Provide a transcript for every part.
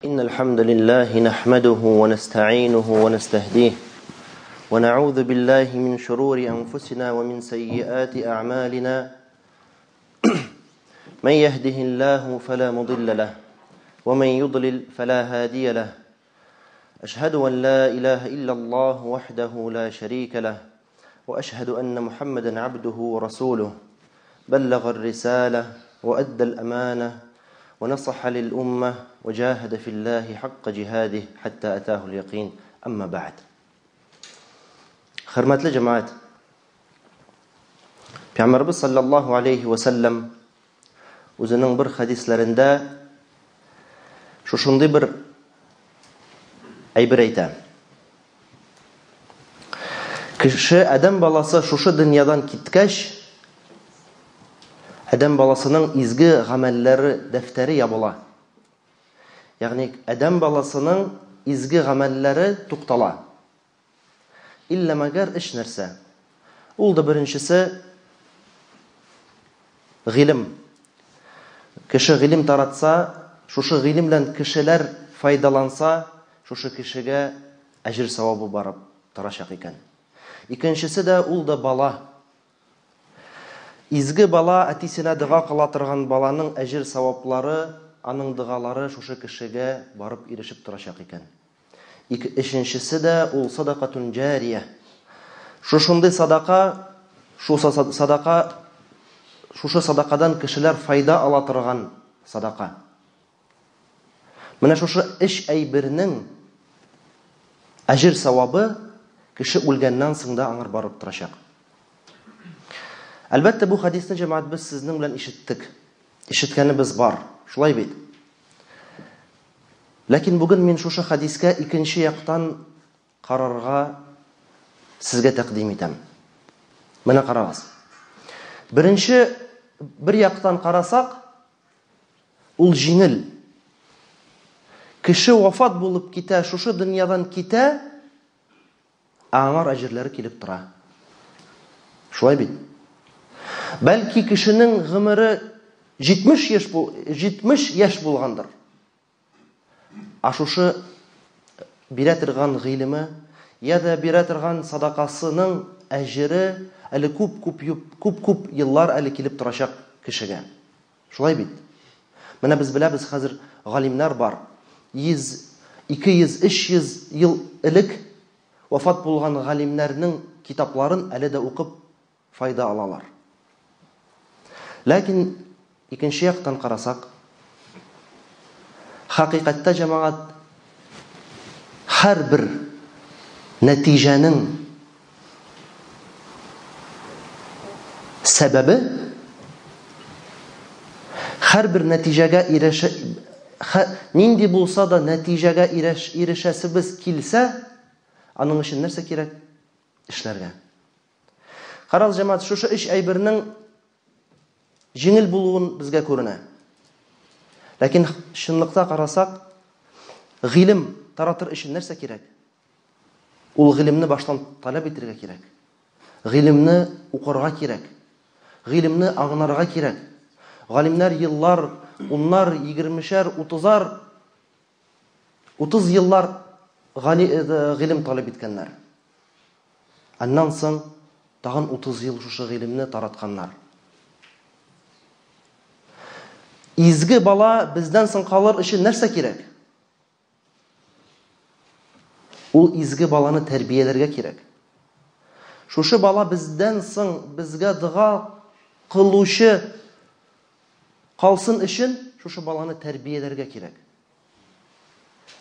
إن الحمد لله نحمده ونستعينه ونستهديه ونعوذ بالله من شرور أنفسنا ومن سيئات أعمالنا من يهده الله فلا مضل له ومن يضلل فلا هادي له أشهد أن لا إله إلا الله وحده لا شريك له وأشهد أن محمدا عبده ورسوله بلغ الرسالة وأدى الأمانة ونصح للأمة وجاهد في الله حق جهاده حتى أتاه اليقين أما بعد. Хөрмәтле җәмәгать, Пәйгамбәрбез саллаллаһу алейхи ва саллям үзенең бер хәдисләрендә шушындый бер әйбер әйтә. Кеше, адәм баласы шушы дөньядан киткәч, адәм баласының изге гамәлләре дәфтәре ябыла. Ягъни адәм баласының изге гамәлләре туктала. Иллә мәгәр өч нәрсә. Ул да беренчесе гыйлем. Кеше гыйлем таратса, шушы гыйлем белән кешеләр файдаланса, шушы кешегә әҗер савабы барып торачак икән. Икенчесе дә ул да бала. Изге бала әтисенә дога кыла торган баланың әҗер саваплары, аның догалары шушы кешегә барып ирешеп торачак икән. Ике, өченчесе дә ул садакатун җария. Шушындый садака, шу садака, шушы садакадан кешеләр файда ала торган садака. Менә шушы өч әйбернең әҗер савабы кеше үлгәннән соң да аңар барып торачак. Әлбәттә, бу хәдисне җәмәгать без сезнең белән ишеттек. Ишеткәнебез бар. Шулай бит? Ләкин бүген мин шушы хәдискә икенче яктан карарга сезгә тәкъдим итәм. Менә карагыз. Беренче бер яктан карасак, ул җиңел. Кеше вафат булып китә, шушы дөньядан китә, ә аңар әҗерләре килеп тора. Шулай бит? Бәлки кешенең гомере 70 яшь, 70 яшь булгандыр. Ә шушы бирә торган гыйлеме, я да бирә торган садакасының әҗере әле күп-күп күп-күп еллар әле килеп торачак кешегә. Шулай бит? Менә без беләбез хәзер галимнәр бар. 100, 200, 300 ел элек вафат булган галимнәрнең китапларын әле дә укып файда алалар. Ләкин икенче яктан карасак, хакыйкатьтә җәмәгать һәрбер нәтиҗәнең сәбәбе һәрбер нәтиҗәгә ирешә нинди булса да нәтиҗәгә ирешәсебез килсә, аның өчен нәрсә кирәк? Эшләргә. Карагыз, җәмәгать, шушы өч әйбернең җиңел булуын безгә күренә. Ләкин чынлыкта карасак, гыйлем таратыр өчен нәрсә кирәк? Ул гыйлемне баштан таләп итәргә кирәк. Гыйлемне укырга кирәк. Гыйлемне аңларга кирәк. Галимнәр еллар, уннар, егермешәр, утызар, 30 еллар гыйлем таләп иткәннәр. Аннан соң тагын 30 ел шушы гыйлемне таратканнар. Изге бала бездән соң калыр өчен нәрсә кирәк? Ул изге баланы тәрбияләргә кирәк. Шушы бала бездән соң безгә дога кылучы калсын өчен шушы баланы тәрбияләргә кирәк.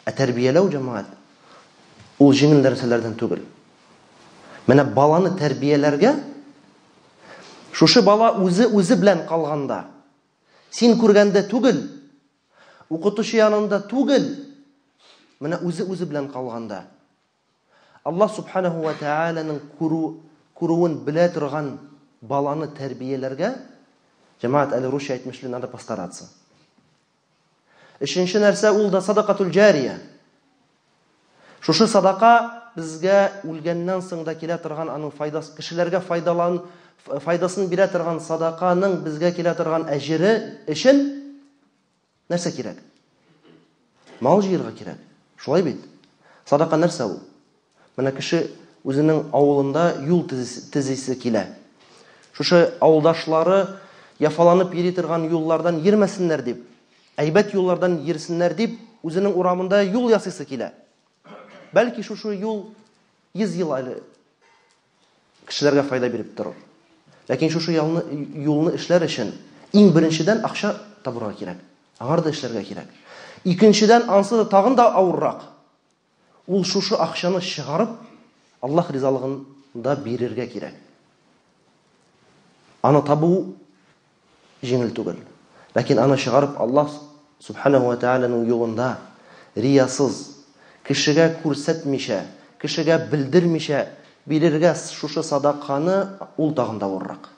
Ә тәрбияләү җәмәгать ул җиңел нәрсәләрдән түгел. Менә баланы тәрбияләргә шушы бала үзе үзе белән калганда, син күргәндә түгел, укытучы янында түгел, менә үзе үзе белән калганда, Аллаһ субханаһу ва тааляның күрү, күрүен белә торган баланы тәрбияләргә, җәмәгать әле русча әйтмешли, надо постараться. Өченче нәрсә ул да садакатул җария. Шушы садака безгә үлгәннән соң да килә торган аның файдасы, кешеләргә файдалан, файдасын бирә торган садаканың безгә килә торган әҗере өчен нәрсә кирәк? Мал җыярга кирәк. Шулай бит? Садака нәрсә ул? Менә кеше үзенең авылында юл төзисе килә. Шушы авылдашлары яфаланып йөри торган юллардан йөрмәсеннәр дип, әйбәт юллардан йөрсеннәр дип, үзенең урамында юл ясыйсы килә. Бәлки шушы юл 100 ел әле кешеләргә файда биреп торыр. Ләкин шушы ялны, юлны эшләр өчен иң беренчедән акча табырга кирәк. Аңар да эшләргә кирәк. Икенчедән, ансы да тагын да авыррак. Ул шушы акчаны чыгарып, Аллаһ ризалыгында бирергә кирәк. Аны табу җиңел түгел. Ләкин аны чыгарып Аллаһ субханаһу ва тааляның юлында риясыз, кешегә күрсәтмичә, кешегә белдермичә бирергә шушы садаканы ул тагын да авыррак.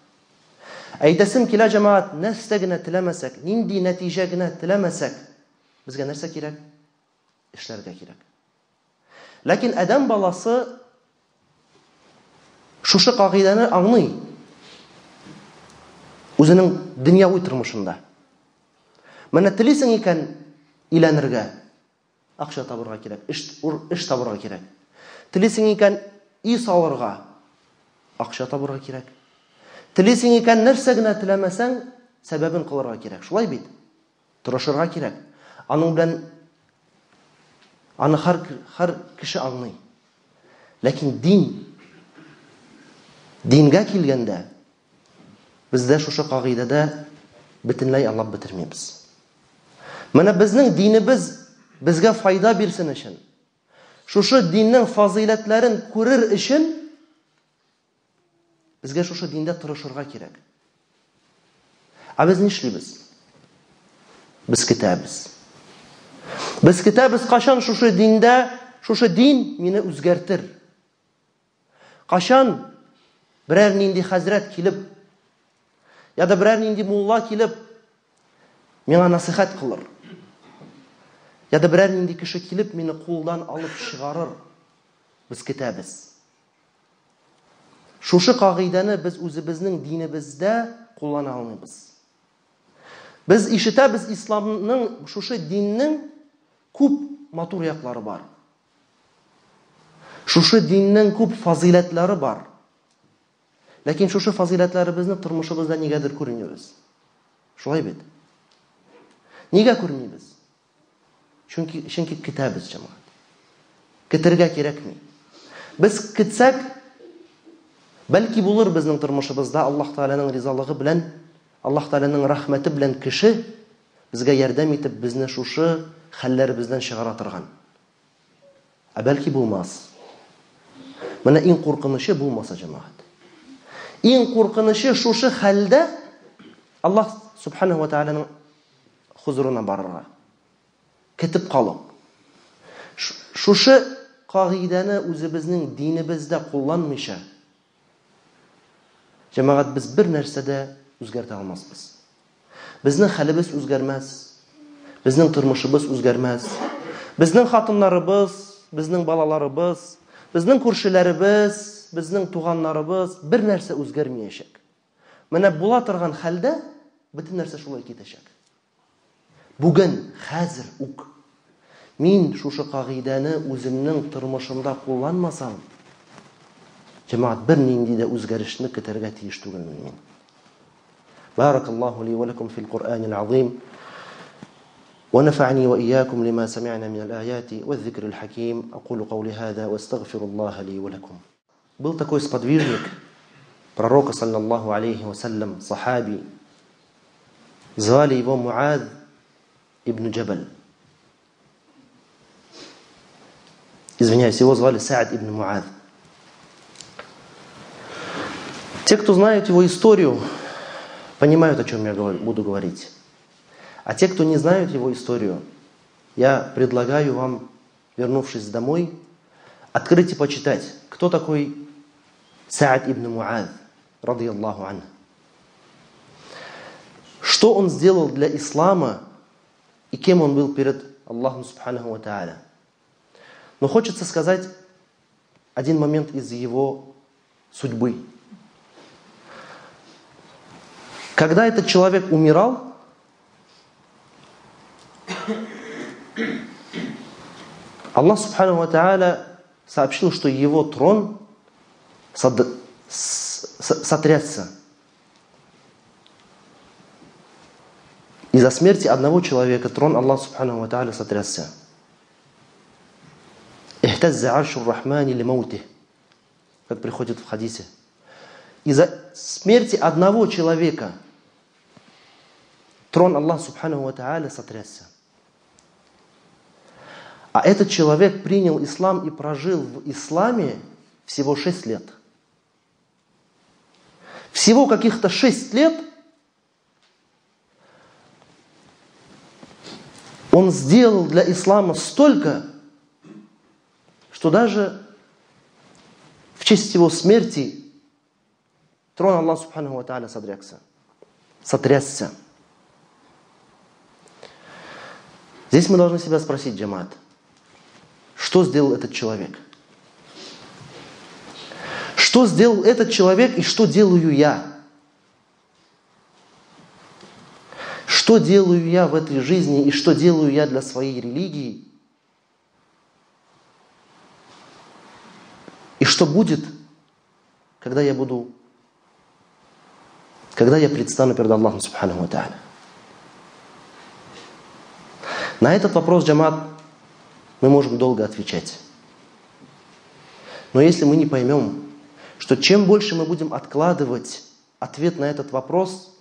Әйтәсем килә, җәмәгать, нәрсә генә теләмәсәк, нинди нәтиҗә генә теләмәсәк, безгә нәрсә кирәк? Эшләргә кирәк. Ләкин адәм баласы шушы кагыйдәне аңлый. Үзенең дөньяви тормышында. Менә телисең икән өйләнергә, акча табырга кирәк, эш, эш табырга кирәк. Телисең икән өй салырга, акча табырга кирәк. Телисең икән нәрсә генә теләмәсәң, сәбәбен кылырга кирәк. Шулай бит? Тырышырга кирәк. Аның белән аны һәр, һәр кеше аңлый. Ләкин дин, дингә килгәндә, бездә шушы кагыйдәдә бөтенләй аңлап бетермибез. Менә безнең динебез безгә файда бирсен өчен, шушы диннең фазыйләтләрен күрер өчен Безгә шушы диндә тырышырга кирәк. Ә без нишлибез? Без көтәбез. Без көтәбез, кашан шушы диндә, шушы дин мине үзгәртер. Кашан берәр нинди хәзрәт килеп, я да берәр нинди мулла килеп, миңа насыйхәт кылыр. Я да берәр нинди кеше килеп, мине кулдан алып чыгарыр. Без көтәбез. Шушы кагыйдәне без үзебезнең динебездә куллана алмыйбыз. Без ишетәбез исламның шушы диннең күп матур яклары бар. Шушы диннең күп фазыйләтләре бар. Ләкин шушы фазыйләтләребезне тормышыбызда нигәдер күрмибез. Шулай бит? Нигә күрмибез? Чөнки, чөнки көтәбез, җәмәгать. Көтергә кирәкми. Без көтсәк, бәлки булыр безнең тормышыбызда Аллаһ Тәгаләнең ризалыгы белән, Аллаһ Тәгаләнең рәхмәте белән кеше безгә ярдәм итеп, безне шушы хәлләребездән чыгара торган. Ә бәлки булмас. Менә иң куркынычы булмаса, җәмәгать. Иң куркынычы шушы хәлдә Аллаһ Субханаһу ва Тәгаләнең хозурына барырга. Көтеп калып. Шушы кагыйдәне үзебезнең динебездә кулланмыйча, җәмәгать, без бер нәрсә дә үзгәртә алмасбыз. Безнең хәлебез үзгәрмәс, безнең тормышыбыз үзгәрмәс. Безнең хатыннарыбыз, безнең балаларыбыз, безнең күршеләребез, безнең туганнарыбыз бер нәрсә үзгәрмәячәк. Менә була торган хәлдә бөтен нәрсә шулай китәчәк. Бүген, хәзер үк мин шушы кагыйдәне үземнең тормышымда кулланмасам, җәмәгать, бернинди дә үзгәрешне көтәргә тиеш түгелмен мин. Баракаллаһу ли ва лакум фил Куръанил азим. ونفعني وإياكم لما سمعنا من الآيات والذكر الحكيم أقول قولي هذا واستغفر الله لي ولكم. Был такой сподвижник пророка, саллаллаху алейхи вассалям, сахаби. Звали его Муад ибн Джабаль. Извиняюсь, его звали Саад ибн Муад. Те, кто знает его историю, понимают, о чем я буду говорить. А те, кто не знают его историю, я предлагаю вам, вернувшись домой, открыть и почитать, кто такой Саад ибн Муад, радиаллаху анху. Что он сделал для ислама и кем он был перед Аллахом субханаху ва тааля. Но хочется сказать один момент из его судьбы. Когда этот человек умирал, Аллах سبحانه وتعالى сообщил, что его трон сотрясся. Из-за смерти одного человека трон Аллаха سبحانه وتعالى сотрясся. اهتز عرش الرحمن لموته, как приходит в хадисе. Из-за смерти одного человека трон Аллаха سبحانه وتعالى сотрясся. А этот человек принял ислам и прожил в исламе всего 6 лет. Всего каких-то 6 лет он сделал для ислама столько, что даже в честь его смерти трон Аллаха سبحانه وتعالى сотрясся. Здесь мы должны себя спросить, джамаат, что сделал этот человек? Что сделал этот человек и что делаю я? Что делаю я в этой жизни и что делаю я для своей религии? И что будет, когда я предстану перед Аллахом سبحانه وتعالى? На этот вопрос, джамаат, мы можем долго отвечать. Но если мы не поймем, что чем больше мы будем откладывать ответ на этот вопрос,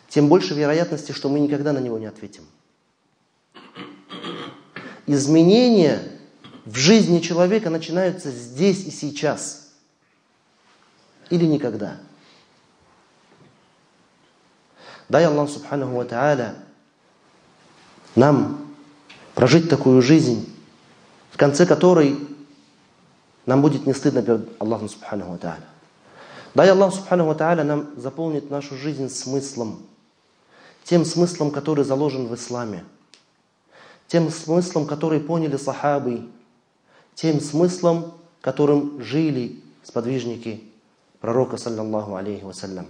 тем больше вероятности, что мы никогда на него не ответим. Изменения в жизни человека начинаются здесь и сейчас. Или никогда. Дай Аллах سبحانه وتعالى нам прожить такую жизнь, в конце которой нам будет не стыдно перед Аллахом سبحانه وتعالى. Дай Аллах سبحانه وتعالى нам заполнить нашу жизнь смыслом, тем смыслом, который заложен в исламе, тем смыслом, который поняли сахабы, тем смыслом, которым жили сподвижники пророка, صلى الله عليه وسلم.